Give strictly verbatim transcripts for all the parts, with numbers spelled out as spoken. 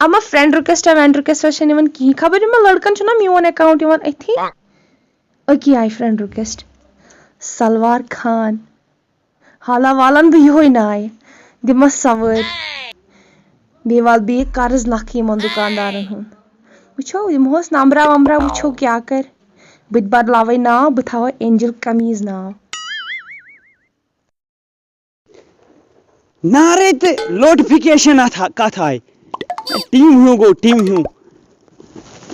اما friend request وینڈ request چھنہٕ یِوان کِہیٖنۍ، خبر یِمن لڑکن چھُنہ میون اکاؤنٹ یِوان أتھی۔ أکی آیہِ فرینڈ رِکویسٹ، سلوار خان، حالا والن بہٕ یِہوے ناے، دِمس سوٲرۍ، بیٚیہِ والہٕ بیٚیہِ قرض نکھٕ یِمن دُکاندارن ہُنٛد۔ وٕچھو یِمو اوس نمبرا ومبرا، وٕچھو کیٛاہ کرِ۔ بہٕ تہِ بدلاوے ناو، بہٕ تھاوے اینجل قمیٖض ناو۔ نارے تہٕ لوٹفکیشن اتھ کتھ آیہِ؟ ٹیم ہیوٗ گوٚو، ٹیم ہیوٗ۔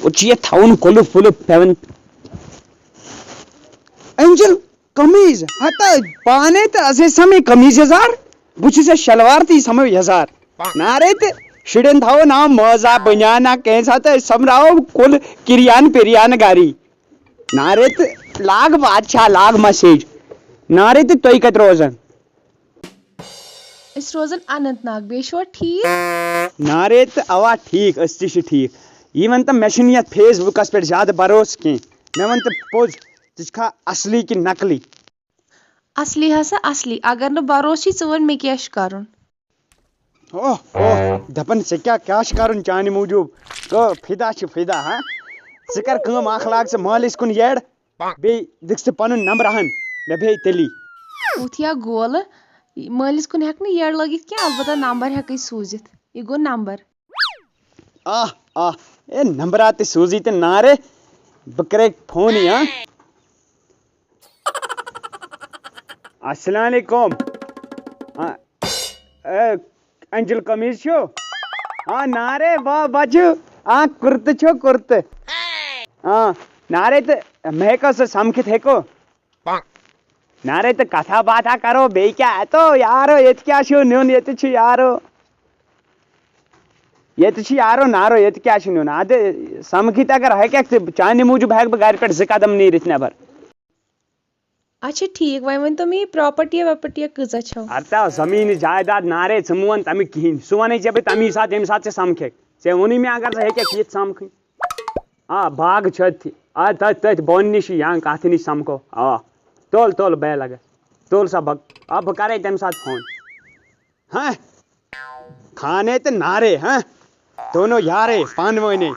اور چھُ یہِ تھاوُن قُلف وُلف پٮ۪وان۔ اینجل قمیٖض ہتا پانے تہٕ از ہے سمے قمیٖض یزار۔ بہٕ چھُس یہِ شلوار تہٕ یہِ سمو یزار۔ نارے تہٕ شُرٮ۪ن تھاوو ناو موزہ بنیانہ کینٛہہ ساتہٕ أسۍ سمراوو کُل کِریان پِریان گری۔ نارے تہٕ لاگ بادشاہ لاگ مسیج۔ نارے تہٕ تُہۍ کتہِ روزان؟ أسۍ روزان اننت ناگ، بیٚیہِ چھُوا ٹھیٖک؟ نارے تہٕ اوا ٹھیٖک، أسۍ تہِ چھِ ٹھیٖک۔ یہِ وَن تہٕ مےٚ چھُنہٕ یَتھ فیس بُکَس پٮ۪ٹھ زیادٕ بروسہٕ کینٛہہ۔ مےٚ وَن تہٕ پوٚز، ژٕ چھُکھا اصلی کِنہٕ نقلی؟ اصلی ہسا اصلی، اگر نہٕ بروسہٕ چھُے، ژٕ وَن مےٚ کیٛاہ چھُ کرُن؟ اوہ اوہ، دَپان ژےٚ کیٛاہ کیٛاہ چھُ کرُن چانہِ موٗجوٗب؟ کہٕ فِدا چھِ فِدا، ہا؟ ژٕ کر کٲم، اکھ لاگ ژٕ مٲلِس کُن یَڈ، بیٚیہِ دِکھ ژٕ پنُن نمبر ہن، مےٚ بیٚہہِ تیٚلی۔ اوتھ یا گولہٕ، مٲلِس کُن ہٮ۪کہٕ نہٕ یَڈ لٲگِتھ کینٛہہ، البتہ نمبر ہٮ۪کَے سوٗزِتھ، یہِ گوٚو نمبر۔ آہ آہ، اے نمبرا تہِ سوٗزی تہٕ نارے، بہٕ کرے فونٕے، ہا؟ السلام علیکم۔ آ، اے، انجل قمیٖض چھُ؟ آ، نارے، واہ، بچہٕ۔ آ، کُرتہٕ چھُ، کُرتہٕ۔ آ، نارے تہٕ مےٚ ہیٚکو سُہ سمکھِتھ، ہیٚکو؟ نارے تہٕ کتھا باتھا کرو، بیٚیہِ کیٛاہ؟ اتو یارو، ییٚتہِ کیٛاہ چھُ نیُن؟ ییٚتہِ چھُ یارو، ییٚتہِ چھُ یارو نارو، ییٚتہِ کیٛاہ چھُ نیُن؟ ادٕ سمکھِتھ اگر ہیٚککھ تہٕ چانہِ موٗجوٗب ہٮ۪کہٕ بہٕ گرِ پٮ۪ٹھ زٕ قدم نیٖرِتھ نٮ۪بر۔ اچھا ٹھیٖک، وۄنۍ ؤنۍ تو مےٚ یہِ پراپرٹی وراپرٹی کۭژاہ چھو؟ ارتا زمین جائیداد نارے، ژٕ مہٕ وَن تَمیُک کِہیٖنۍ، سُہ وَنے ژےٚ بہٕ تَمی ساتہٕ ییٚمہِ ساتہٕ ژےٚ سمکھکھ۔ ژےٚ ووٚنُے مےٚ اگر ژٕ ہیٚککھ یِتھ سمکھٕنۍ۔ آ، باغ چھُ أتھی۔ آ، تٔتھۍ، تٔتھۍ بۄن نِش یا کَتھِ نِش سَمکھو۔ آ، تُل، تُل، بے لگا۔ تُل سا، بہٕ، آ، بہٕ کَرَے تَمہِ ساتہٕ فون۔ ہاں؟ خانے تہٕ نارے، ہاں؟ دونوں یارے، پانہٕ ؤنۍ۔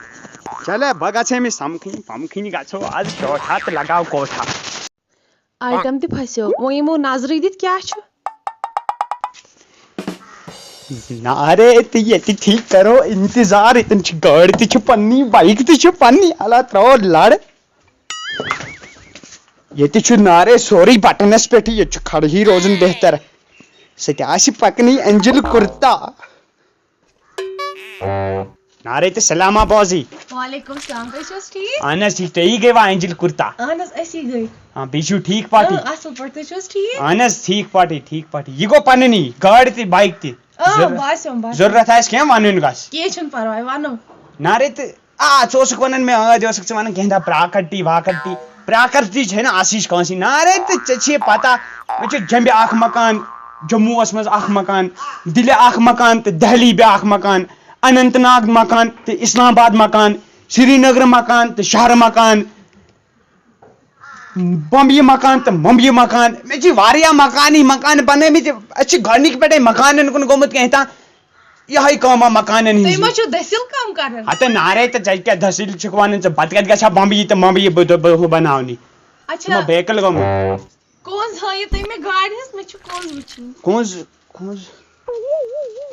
چلے، بہٕ گژھٕ أمِس سَمکھٕنۍ، پَمکھٕنۍ گژھو آز شوٹھا تہٕ لگاو کوٹھا۔ آیٹم تہِ پھسیو۔ وۄنۍ یِمو نظرٕے دِتھ کیٛاہ چھُ؟ نارے تہٕ ییٚتہِ ٹھیٖک کرو انتظار، ییٚتٮ۪ن چھِ گٲڑۍ تہِ چھِ پننی، بایک تہِ چھِ پننی، اللہ ترٛاوو لڑ۔ ییٚتہِ چھُ نارے سورُے بٹنس پٮ۪ٹھٕے، ییٚتہِ چھُ کھڑہٕے روزُن بہتر۔ سُہ تہِ آسہِ پکنٕے انجل کرتا۔ نارے تہٕ سلامہ بازی۔ وعلیکم السلام، تُہۍ چھِو حظ ٹھیٖک؟ اہن حظ ٹھیٖک، تُہی گٔیوا انجل کرتا؟ اہن حظ، أسی گٔے۔ ہاں، بیٚیہِ چھِو ٹھیٖک پٲٹھۍ؟ اۭں، اصٕل پٲٹھۍ، تُہۍ چھِو حظ ٹھیٖک؟ اہن حظ ٹھیٖک پٲٹھۍ، ٹھیٖک پٲٹھۍ۔ یہِ گوٚو پننی گٲڑۍ تہِ بایک تہِ۔ اۭں، ضروٗرت باسیوم، باسیوم۔ ضروٗرت آسہِ کینٛہہ ونُن گژھِ۔ کینٛہہ چھُنہٕ پرواے، ونو۔ نارے تہٕ آ، ژٕ اوسُکھ ونان مےٚ ٲدۍ اوسُکھ ژٕ ونان کینٛہہ دپھ پراکرتی واکرتی۔ پراکرتی چھے نہٕ آسٕچ کٲنٛسہِ۔ نارے تہٕ ژےٚ چھے پتہ، مےٚ چھُ جمبہِ اکھ مکان، جموٗہس منٛز اکھ مکان، دِلہِ اکھ مکان تہٕ دہلی بیٛاکھ مکان، اننت ناگ مکان تہٕ اسلام آباد مکان، سرینگر مکان تہٕ شہر مکان، بمبیہِ مکان تہٕ ممبیہِ مکان۔ مےٚ چھِ واریاہ مکانٕے مکان بنٲومٕتۍ۔ أسۍ چھِ گۄڈنِکۍ پٮ۪ٹھے مکانن کُن گوٚمُت کینٛہہ تام۔ یِہوٚے کٲمہ مکانن ہٕنٛز۔ تُہۍ ما چھِو دٔسِل کٲم کران؟ ہتہٕ نارے تہٕ ژےٚ کیٛاہ دٔسِل چھِکھ ونان؟ ژٕ پتہٕ کتہِ گژھِ ہا بمبیہِ تہٕ ممبیہِ بہٕ دۄ-، بہٕ ہُہ بناونہِ۔ ژٕ اچھا، ما بیکل گوٚمُت؟ کونٛز ہٲیِو تُہۍ مےٚ گاڑِ ہٕنٛز؟ مےٚ چھُ کونٛز وٕچھِنۍ۔ کونٛز، کونٛز۔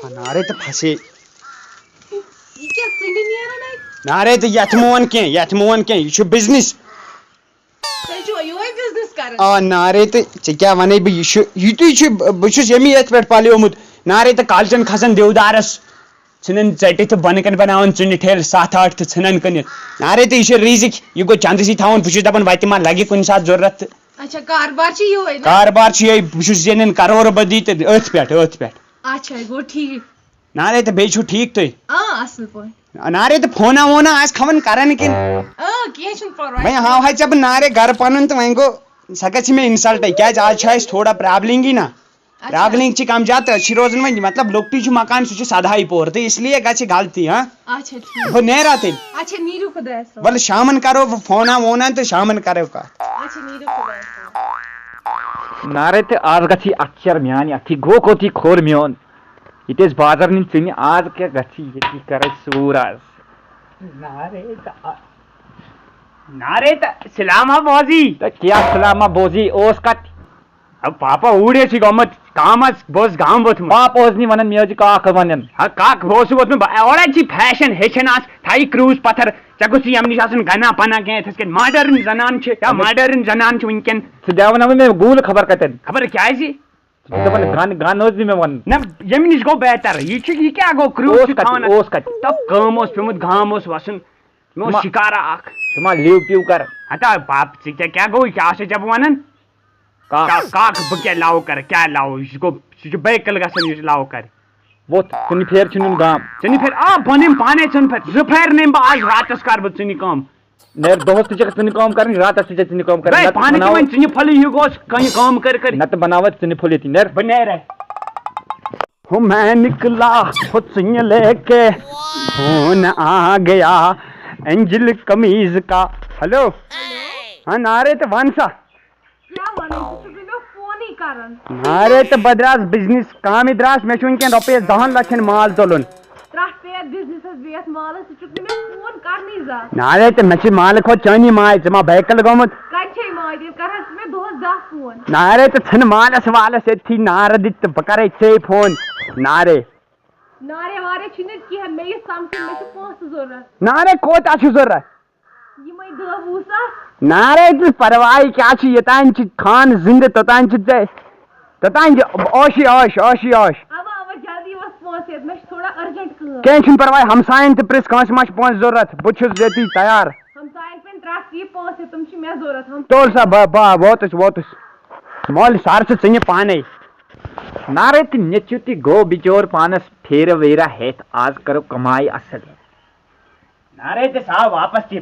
آ، نارے تہٕ پھسے۔ یہِ کیٛاہ ژٕنہِ نیران اَتہِ؟ نارے تہٕ یتھ مہٕ ون کینٛہہ، یتھ مہٕ ون کینٛہہ، یہِ چھُ بزنس۔ تُہۍ چھِوا یِہوٚے بزنس کران؟ آ، نارے تہٕ ژےٚ کیٛاہ ونے بہٕ، یہِ چھُ، یِتُے چھُ، بہٕ چھُس ییٚمی یتھ پٮ۪ٹھ پلیومُت۔ نارے تہٕ کالچن کھسان دیودارس، ژھٕنان ژٔٹِتھ تہٕ بۄنہٕ کنہِ بناوان ژٕنہِ ٹھیلہٕ ستھ ٲٹھ تہٕ ژھٕنان کٕنِتھ۔ نارے تہٕ یہِ چھُ رِزِق، یہِ گوٚو چندسٕے تھاوُن، بہٕ چھُس دپان وتہِ ما لگہِ کُنہِ ساتہٕ ضروٗرت تہٕ۔ اچھا، کاربار چھُ یِہوٚے نا؟ کاربار چھُ یِہوٚے، بہٕ چھُس زینان کرور بٔدی تہٕ أتھۍ پٮ۪ٹھ، أتھۍ پٮ۪ٹھ۔ اچھا، گوٚو ٹھیٖک۔ نارے تہٕ بیٚیہِ چھُو ٹھیٖک تُہۍ؟ آ، اصٕل پٲٹھۍ۔ نارے تہٕ فونا وونا آسہِ کھوان کران کِنہٕ؟ آ، کینٛہہ چھُنہٕ پرواے۔ وۄنۍ ہاوہاے ژےٚ بہٕ نارے گرٕ پنُن تہٕ وۄنۍ گوٚو، سۄ گژھِ مےٚ انسلٹے، کیازِ آز چھِ اَسہِ تھوڑا پرابلِنگٕے نا۔ اچھا۔ پرابلِنگ چھِ کم زیادٕ، تہٕ أسۍ چھِ روزان وۄنۍ مطلب لۄکٹُے چھُ مکان، سُہ چھُ سدہاے پور، تہٕ اس لیے گژھِ غلطی، ہاں۔ اچھا، ٹھیٖک۔ بہٕ نیرا تیٚلہِ۔ اچھا، نیٖرِو خۄدایَس حوالہٕ۔ وَلہٕ شامن کرو بہٕ فونا وونا تہٕ شامن کرو کتھ۔ اچھا، نیٖرِو خۄدایَس حوالہٕ۔ نارے تہٕ آز گژھی اکھ چر میانہِ اتھی گوٚو کوٚت یہِ کھوٚر میون۔ یہِ تہِ ٲسۍ بازر نِنۍ ژٕنہِ، آز کیٛاہ گژھِ ییٚتی کرے سوٗر آز۔ نارے تہٕ نارے تہٕ سلامہ بوزی۔ تہٕ کیٛاہ سلامہ بوزی اوس کتھ؟ ہے پاپا اوٗرۍ ٲسی گوٚمُت کامس، بہٕ اوسُس گام ووٚتھمُت۔ پاپہٕ اوس نہٕ ونان، مےٚ اوس یہِ کاکھ ونان۔ ہا کاکھ، بہٕ اوسُس ووٚتھمُت، بہٕ اورے چھی فیشن ہیٚچھان آز، تھایہِ کرٛوٗز پتھر، ژےٚ گوٚژھ یِمن نِش آسُن گنا پنا کینٛہہ، یِتھس کٔنۍ ماڈٲرٕن زنان چھِ، یا مگر ماڈٲرٕن زنان چھِ وٕنکٮ۪ن۔ ژٕ دٮ۪وٕ نہٕ وۄنۍ مےٚ گوٗلہٕ خبر کتٮ۪ن۔ خبر کیٛازِ؟ ژٕ دپان گن، گن اوس نہٕ مےٚ ونُن۔ نہ، ییٚمہِ نِش گوٚو بہتر، یہِ چھُ، یہِ کیٛاہ گوٚو، کرٛوٗز اوس چھُ کتہِ، تھاوان۔ اوس کتہِ؟ تہٕ کٲم اوس پیوٚمُت، گام اوس وسُن، مےٚ اوس ما-، شِکارا اکھ۔ ژٕ ما لیو پیو کر۔ ہتا پاپ، ژٕ کیٛاہ، کیٛاہ گوٚو، کیٛاہ چھِ ژےٚ بہٕ ونان؟ کاک۔ کا-، کاک، بہٕ کیٛاہ لاو کرٕ، کیٛاہ لاو؟ یہِ چھُ گوٚو، سُہ چھُ بیکل گژھان، یُس لاو کرِ۔ ووٚتھ، ژٕنہِ پھیر چھُنہٕ نیُن گام۔ ژٕنہِ پھیر، آ، بہٕ نِمہٕ پانے ژٕنہِ پھیر۔ زٕ پھیر نِمہٕ بہٕ آز راتس، کر بہٕ ژٕنہِ کٲم۔ نیر، دۄہس تہِ چھکھ ژٕنہِ کٲم کرٕنۍ، راتس تہِ چھکھ ژٕنہِ کٲم کرٕنۍ۔ بے، نتہٕ پانہٕ تہِ بناوو، وۄنۍ ژٕنہِ پھلہِ ہیوٗ گوس، کانٛہہ کٲم کر کر۔ نتہٕ بناوو ژٕنہِ پھوٚل ییٚتی، نیر۔ بہٕ نیرے۔ ہو میں نکلا، ہو ژٕنہِ لے کے، فون آ گیا، اینجل کمیز کا۔ ہیلو۔ ہاں، نارے تہٕ وَن سا۔ کیٛاہ وَنان؟ ژٕ چھُکھ نہٕ مےٚ فونٕے کران۔ نارے تہٕ بہٕ درٛاس بِزنِس کامہِ درٛاس، مےٚ چھُ وٕنکٮ۪ن رۄپیَس دَہَن لَچھَن مال تُلُن۔ ترٛٹھ پیٚیَتھ بِزنِسَس بیٚیَتھ مالَس، ژٕ چھُکھ نہٕ مےٚ فون کرنٕے زانٛہہ۔ نارے تہٕ مےٚ چھِ مالہٕ کھۄتہٕ چٲنی ماے، ژٕ ما بیکل گوٚمُت؟ کَتہِ چھے ماے؟ تیٚلہِ کَرٕ ہا ژٕ مےٚ دۄہَس دَہ فون۔ نارے تہٕ ژھٕن مالَس والَس ییٚتھی نارٕ دِتھ تہٕ بہٕ کَرَے ژے فون۔ نارے۔ نارے وارے چھِنہٕ کینٛہہ، مےٚ یہِ سَمکھُن، مےٚ چھِ پونٛسہٕ ضوٚرَتھ۔ نارے کوتاہ چھُ ضوٚرَتھ؟ یِمے دہ وُہ ساس۔ نارے تہٕ پرواے کیٛاہ چھُ، یوٚتانۍ چھِ خان زِندٕ توٚتانۍ چھِ ژےٚ، توٚتانۍ چھِ عٲشی عٲش، عٲشی عٲش۔ اوا اوا، جلدی وس پونٛسہٕ ہٮ۪تھ، مےٚ چھِ تھوڑا urgent کٲم۔ کینٛہہ چھُنہٕ پرواے، ہمساین تہٕ پرٛژھ، کٲنٛسہِ ما چھِ پونٛسہٕ ضوٚرتھ، بہٕ چھُس ییٚتی تیار۔ ہمساین پٮ۪ن ترٛٹھ ژٕ یہِ پونٛسہٕ ہٮ۪تھ، تِم چھِ مےٚ ضوٚرتھ، ہم۔ تُل سا، بہٕ، بہٕ ووتُس، ووتُس۔ مولہِ سر ژٕ ژٕنہِ پانے۔ نارے تہٕ نیٚچوٗ تہِ گوٚو بِچور پانس پھیرٕ ویرا ہٮ۪تھ، آز کرو کماے اصل۔ نارے تہٕ سا واپس تہِ۔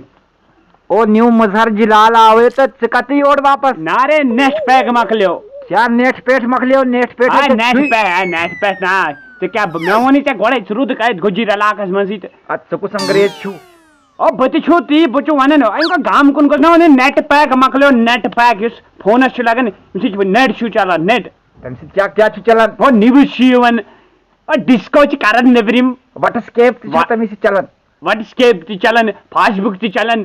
او نیو مظہر جلال آوے تہٕ ژٕ کتہِ یور واپس؟ نارے نیٹ پیک مۄکلیو۔ کیٛاہ نیٹ پیٹ مۄکلیو؟ نیٹ پیٹ آ، ہے تہٕ نیٹ چھُے۔ پے-، ہے، نیٹ پیٹ نا۔ ژٕ کیٛاہ، بہٕ، مےٚ ووٚنُے ژےٚ گۄڈے، ژٕ روٗدُکھ اتہِ گُجِر علاقس منٛزٕے تہٕ۔ ادٕ ژٕ کُس انگریز چھُو؟ او، بہٕ تہِ چھُو تی، بہٕ چھُ ونان، وۄنۍ گوٚو گامہٕ کُن گوٚژھ مےٚ ونُن، نیٹ پیک مۄکلیو، نیٹ پیک یُس فونس چھُ لگان، ییٚمہِ سۭتۍ وۄنۍ نیٹ چھُو چلان، نیٹ۔ تمہِ سۭتۍ کیٛاہ، کیٛاہ چھُ چلان؟ او، نِوٕز چھِ یِوان، او، ڈسکو چھِ کران نیبرِم۔ وٹس کیپ تہِ چھا وا-، تمہِ سۭتۍ چلان؟ وٹس کیپ تہِ چلان، فیس بُک تہِ چلان،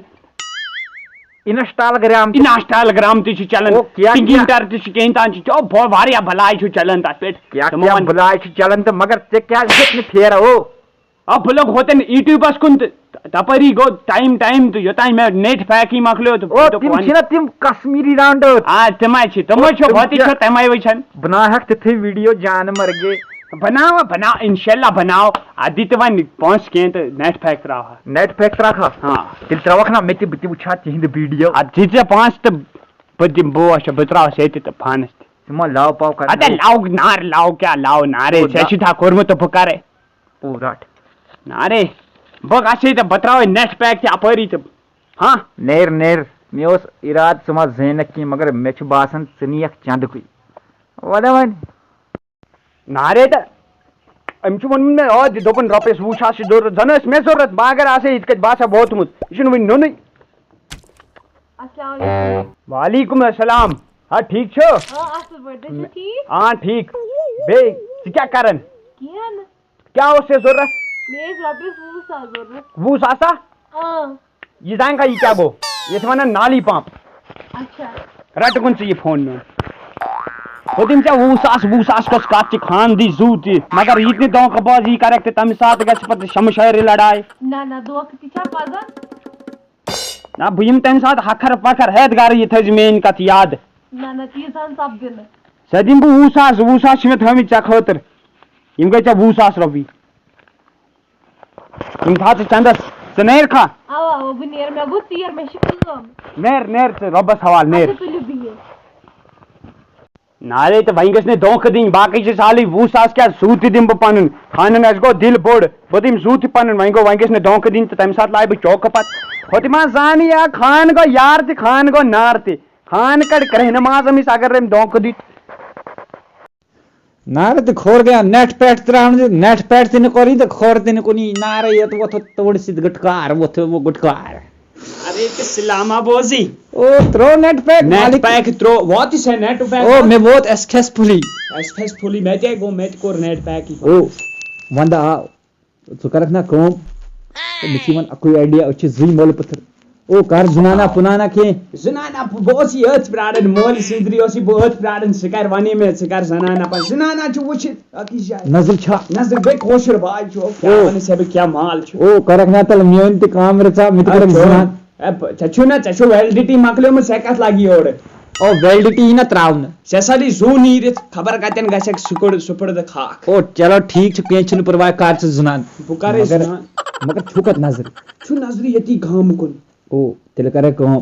انسٹاگرام تہِ۔ انسٹاگرام تہِ چھُ چلان، او، کیٛاہ، کیٛاہ؟ ٹِنٹر تہِ چھُ، کینٛہہ تام چھُ، او، بہٕ، واریاہ بلاے چھُ چلان تتھ پٮ۪ٹھ۔ کیٛاہ، تِمو کیٛاہ ووٚن بلاے چھُ چلان تہٕ مگر ژےٚ کیٛازِ دیُت نہٕ پھیرٕ، او؟ آ، بہٕ لوٚگ ہوتن یوٗٹیوٗبس کُن تہٕ تپٲری گوٚو ٹایم ٹایم تہٕ یوٚتام مےٚ نیٹ پیکٕے مۄکلیو تہٕ او، بہٕ دوٚپ تِم وۄنۍ چھِنہ تِم کشمیٖری رانڈٲرٕس۔ آ، تِمے چھِ، تِمے او، چھِ، تِم ہوتہِ کیٛاہ؟ چھِ تِمے وٕچھان۔ بہٕ نہ ہٮ۪کہٕ تِتھٕے ویڈیو جانہٕ مرگے۔ بناو، بناو، انشاءاللہ بناو۔ ادٕ دِ تہِ وۄنۍ پونٛسہٕ کینٛہہ تہٕ نیٹ پیک تراوہا۔ نیٹ پیک تراوکھا؟ ہاں۔ تیٚلہِ تراوکھ نا مےٚ تہِ، بہٕ تہِ وٕچھِ ہا تِہنٛدِ ویڈیو۔ ادٕ دِ ژےٚ پونٛسہٕ تہٕ بہٕ دِمہٕ، بہٕ وٕچھِ، بہٕ تراوس ییٚتہِ تہٕ پانس تہِ۔ ژٕ ما لاو پاو کران؟ اَدٕ لاو نار، لاو کیٛاہ لاو نارے، او، ژےٚ دا-، چھُے تھا کوٚرمُت تہٕ بہٕ کرے۔ او رٹ۔ نارے، بہٕ گژھے تہٕ بہٕ تراوے نیٹ پیک تہِ اپٲری تہٕ۔ ہاں۔ نیر، نیر، مےٚ اوس ارادٕ ژٕ ما زینکھ کینٛہہ، مگر مےٚ چھُ باسان ژٕ نِیَکھ چندٕکُے۔ وَلہٕ وۄنۍ۔ نارے تہٕ أمۍ چھُ ووٚنمُت مےٚ، آ، دِ، دوٚپُن رۄپیَس وُہ ساس چھِ ضوٚرَتھ، زَن ٲسۍ مےٚ ضوٚرَتھ، بہٕ اگر آسہٕ ہا یِتھ کٔنۍ، بہٕ آسہٕ ہا ووتمُت، یہِ چھُنہٕ وٕنہِ نوٚنُے۔ السلام علیکم۔ وعلیکم السلام۔ ہا، ٹھیٖک چھُ؟ آ، اَصٕل پٲٹھۍ، تُہۍ چھِو ٹھیٖک؟ آ، ٹھیٖک۔ بیٚیہِ، ژٕ کیٛاہ کَران؟ کِہیٖنۍ نہٕ۔ کیٛاہ اوس ژےٚ ضوٚرَتھ؟ مےٚ ٲسۍ رۄپیَس وُہ ساس ضوٚرَتھ۔ وُہ ساسا؟ آ۔ یہِ زانکھا یہِ کیٛاہ گوٚو؟ یَتھ وَنان نالی پمپ۔ اچھا۔ رَٹہٕ کُن ژٕ یہِ فون میون۔ بہٕ دِمہٕ ژےٚ وُہ ساس، وُہ ساس کۄس کَتھ چھِ، خان دی زُو تہِ، مگر یہِ تہِ نہٕ دھوکہٕ بازی کَرَکھ تہٕ تَمہِ ساتہٕ گژھِ پَتہٕ شمشٲرِ لڑاے۔ نہ، نہ، دھوکہٕ تہِ چھا پَزان؟ نہ، بہٕ یِمہٕ تَمہِ ساتہٕ ہَکھَر پَکھَر ہٮ۪تھ گَرٕ، یہِ تھٲیزِ میٛٲنۍ کَتھ یاد۔ نہ، نہ، تیٖژ ہَن سَپدِ نہٕ۔ ژےٚ دِمہٕ بہٕ وُہ ساس، وُہ ساس چھِ مےٚ تھٲومٕتۍ ژےٚ خٲطرٕ۔ یِم گٔے ژےٚ وُہ ساس رۄپیہِ۔ یِم تھاو ژٕ چندس، ژٕ نیر کھا؟ اوا، اوا، بہٕ نیرٕ، مےٚ گوٚو ژیر، مےٚ چھِ کٲم۔ نیر، نیر ژٕ رۄبس حوالہٕ، نیر۔ اچھا، تُلِو بِہِو۔ نارے، تہٕ وۄنۍ گٔژھ نہٕ دھوکہٕ دِنۍ، باقٕے چھِ سہلٕے، وُہ ساس کیٛاہ، سُہ تہِ دِمہٕ بہٕ پنُن۔ خانن اَسہِ گوٚو دِل بوٚڑ، بہٕ دِمہٕ سُہ تہِ پنُن، وۄنۍ گوٚو، وۄنۍ گٔژھ نہٕ دھوکہٕ دِنۍ، تہٕ تَمہِ ساتہٕ لاے بہٕ چوکہٕ پتہٕ۔ ہُتہِ ما زانہِ یا خان گوٚو یار تہِ، خان گوٚو نار تہِ، خان کڑِ کرٛہنہِ ماز أمِس اگر أمۍ دھوکہٕ دیُت۔ نارٕ تہٕ کھور گٔیو نیٹ پیٹ ترٛاونہٕ، نیٹ پیٹ تہِ نہٕ کوٚرُے تہٕ کھور تہِ نہٕ کُنی۔ نارٕ یوت ووٚتھُ توٚڑ سۭتۍ گُٹہٕ کار، ووٚتھُ وۄنۍ گُٹہٕ کار۔ ارے تہٕ سلامہ بوزی۔ او ترٛوو نیٹ پیک نیٹ مالک۔ پیک ترٛوو، ووت ژےٚ نیٹ پیک؟ او مےٚ ووت ایس کھس پھُلی۔ سکسیسفلی، مےٚ تہِ گوٚو، مےٚ تہِ کوٚر نیٹ پیکٕے۔ او ونٛدٕ آو، ژٕ کرکھ نا کٲم؟ مےٚ چھِ یِوان اکُے آیڈیا، أسۍ چھِ زٕے مٲلۍ پٔتھٕر۔ او کر زنانہ پنانہ کینٛہہ۔ زنانہ، بہٕ اوسُس یہِ أتھۍ پرٛاران، مٲلۍ سٕنٛدرِ اوس یہِ بہٕ أتھۍ پرٛاران، سُہ کَرِ وَنی مےٚ، ژٕ کَر زنانہ پَتہٕ۔ زنانہ چھُ وٕچھِتھ أکِس جایہِ۔ نظرِ چھا؟ نظر بیٚیہِ کٲشُر باے چھُ، کیٛاہ او۔ وَنہٕ ژےٚ بہٕ کیٛاہ مال چھُ۔ او کرکھ نا تیٚلہِ میٲنۍ تہِ کٲم رٕژا، مےٚ تہِ کرکھ زنان۔ اے، بہٕ- ژےٚ چھُ نا، ژےٚ چھُ ویلڈٹی مۄکلیومُت، ژےٚ کَتھ لَگہِ یورٕ؟ او ویلڈٹی یی نا تراونہٕ۔ ژےٚ سا دی زُو نیٖرِتھ، خبر کَتٮ۪ن گژھکھ سُکُڑ سُپُڑ تہٕ خاکھ۔ او چلو ٹھیٖک چھُ، کینٛہہ چھُنہٕ پرواے، کر ژٕ زنان۔ بہٕ کَرے مگر زنان۔ مگر چھُکھ کتھ نظرِ؟ چھُ نظرِ ییٚتی گامہٕ کُن۔ او تیٚلہِ کرے کٲم،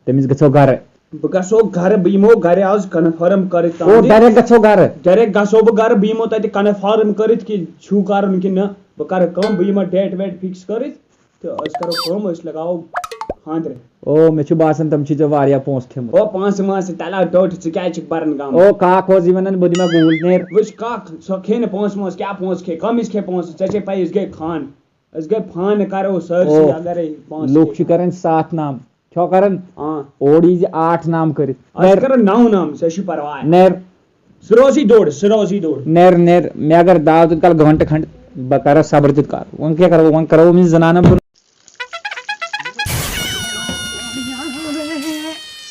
تٔمِس گژھو گرٕ۔ بہٕ گژھو گرٕ، بہٕ یِمو گرِ آز کنفرم کٔرِتھ تام او دِ۔ ڈایریکٹ گژھو گرٕ۔ ڈایریکٹ گژھو بہٕ گرٕ، بہٕ یِمو تتہِ کنفرم کٔرِتھ کہِ چھُو کرُن کِنہٕ نہ۔ بہٕ کرٕ کٲم، بہٕ یِمہٕ ڈیٹ ویٹ فکس کٔرِتھ تہٕ أسۍ کرو کٲم، أسۍ لگاوو خانٛدرٕ۔ او مےٚ چھُ باسان تِم چھِ ژےٚ واریاہ پونٛسہٕ کھیٚمٕتۍ۔ او پونٛسہٕ وونٛسہٕ تلہ ڈوٚٹھ، ژٕ کیازِ چھُکھ بران گامہٕ؟ او کاک اوس یہِ ونان بہٕ دِمے گوٗلۍ نیر۔ وٕچھ کاک، سۄ کھے نہٕ پونٛسہٕ وونٛسہٕ، کیٛاہ پونٛسہٕ کھے؟ کٔمِس کھے پونٛسہٕ؟ ژےٚ چھے پَیی أسۍ گٔے خان، أسۍ گٔے فان کرو سٲرسٕے او اگرے پونٛسہٕ لُکھ کھے۔ چھِ کران ستھ نام، چھو کران؟ آ۔ اورٕ یی زِ آٹھ نام کٔرِتھ۔ أسۍ کرو نو نام، ژےٚ چھُے پرواے۔ نیر سُہ روزی دوٚر، سُہ روزی دوٚر۔ نیر نیر، مےٚ اگر دعوت دیُت کالہٕ گھنٹہٕ کھنٛڈ، بہٕ کرٕ صبر تیُت کال۔ وۄنۍ کیٛاہ کرو، وۄنۍ کرو أمِس زنانن بہٕ۔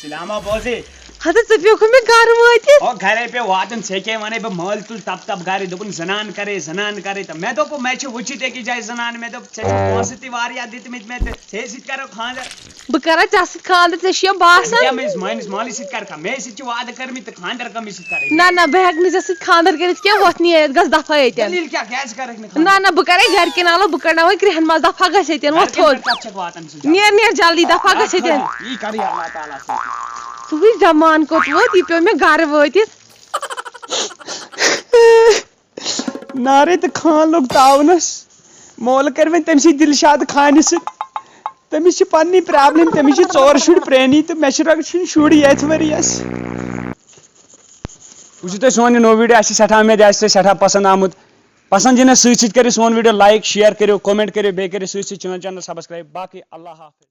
سلامہ بوزے۔ ہتہٕ ژٕ پیوکھ مےٚ گرٕ وٲتِتھ۔ او گرے پہ واتن، ژےٚ کیٛاہ ونے بہٕ؟ مٲلۍ تُل تپ تپ گرِ، دوٚپُن زنان کرے، زنان کرے۔ تہٕ مےٚ دوٚپ مےٚ چھِ وٕچھِتھ أکِس جایہِ زنان، مےٚ دوٚپ ژےٚ چھِ پونٛسہٕ تہِ واریاہ دِتمٕتۍ مےٚ تہٕ ژےٚ سۭتۍ کرو خانٛدر۔ بہٕ کرا ژےٚ سۭتۍ خانٛدر، ژےٚ چھُیا باسان؟ کیٛاہ میٲنِس مٲلِس ماجہِ سۭتۍ کرکھا؟ مےٚ سۭتۍ چھِ وعدٕ کٔرمٕتۍ تہٕ خانٛدر کٔمِس سۭتۍ کرے؟ نہ نہ، بہٕ ہیٚکہٕ نہٕ ژےٚ سۭتۍ خانٛدر کٔرِتھ کینٛہہ، وۄتھ نیر، گژھ دفعہ ییٚتٮ۪ن۔ دٔلیٖل کیٛاہ؟ کیٛازِ کرکھ نہٕ نہ خانٛدر؟ نہ، بہٕ کرے گرِکٮ۪ن آلو، بہٕ کڑناوے کرٛہن منٛز دفعہ، گژھ ییٚتٮ۪ن، وۄتھ گرِکٮ۪ن تھوٚد۔ پٮ۪ٹھ کتھ چھکھ واتان ژٕ؟ نیر نیر جلدی دفعہ، گژھ ییٚتٮ۪ن۔ یی کرٕ یہِ اللہ تعالیٰ سۭتۍ۔ ژٕ وٕچھ زمان کوٚت ووت، یہِ پیوٚو مےٚ گرٕ وٲتِتھ۔ نارے تہٕ خان لوٚگ تاونس۔ مول کرِ وۄنۍ تٔمۍ سٕے دلشاد خانہِ سۭتۍ۔ تٔمِس چھِ پننی پرابلم، تٔمِس چھِ ژور شُرۍ پرٛٲنی تہٕ مےٚ چھِ رۄپیہِ شُرۍ یتھ ؤرۍ یس۔ وٕچھِو تُہۍ سون یہِ نوٚو ویٖڈیو، اَسہِ چھِ سٮ۪ٹھاہ اُمید یہِ آسہِ تۄہہِ سٮ۪ٹھاہ پسنٛد آمُت۔ پسنٛد یِنس سۭتۍ سۭتۍ کٔرِو سون ویٖڈیو لایک، شیئر کٔرِو، کمنٹ کٔرِو، بیٚیہِ کٔرِو سۭتۍ سۭتۍ چٲنۍ چینل سبسکرایب۔ باقٕے اللہ حافظ۔